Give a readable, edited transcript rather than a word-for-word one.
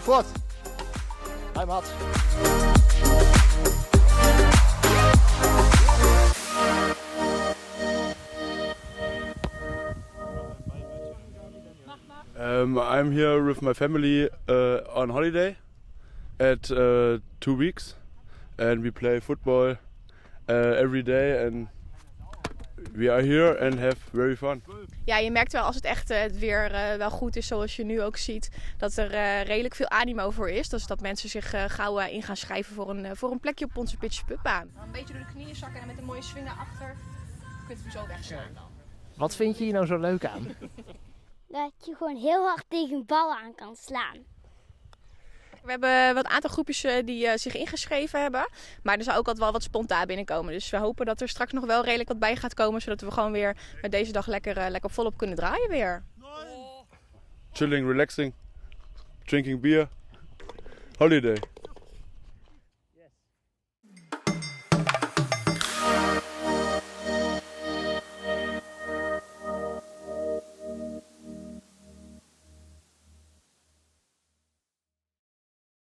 Moai fuort. Hi Mats. I'm here with my family on holiday at 2 weeks and we play football every day and we are here and have very fun. Ja, je merkt wel als het echt het weer wel goed is, zoals je nu ook ziet, dat er redelijk veel animo voor is. Dus dat mensen zich gauw in gaan schrijven voor een plekje op onze pitch putbaan. Een beetje door de knieën zakken en met een mooie swing naar achter. Je kunt hem zo wegslaan dan. Wat vind je hier nou zo leuk aan? Dat je gewoon heel hard tegen een bal aan kan slaan. We hebben wat aantal groepjes die zich ingeschreven hebben. Maar er zal ook altijd wel wat spontaan binnenkomen. Dus we hopen dat er straks nog wel redelijk wat bij gaat komen. Zodat we gewoon weer met deze dag lekker volop kunnen draaien weer. Chilling, relaxing, drinking beer, holiday.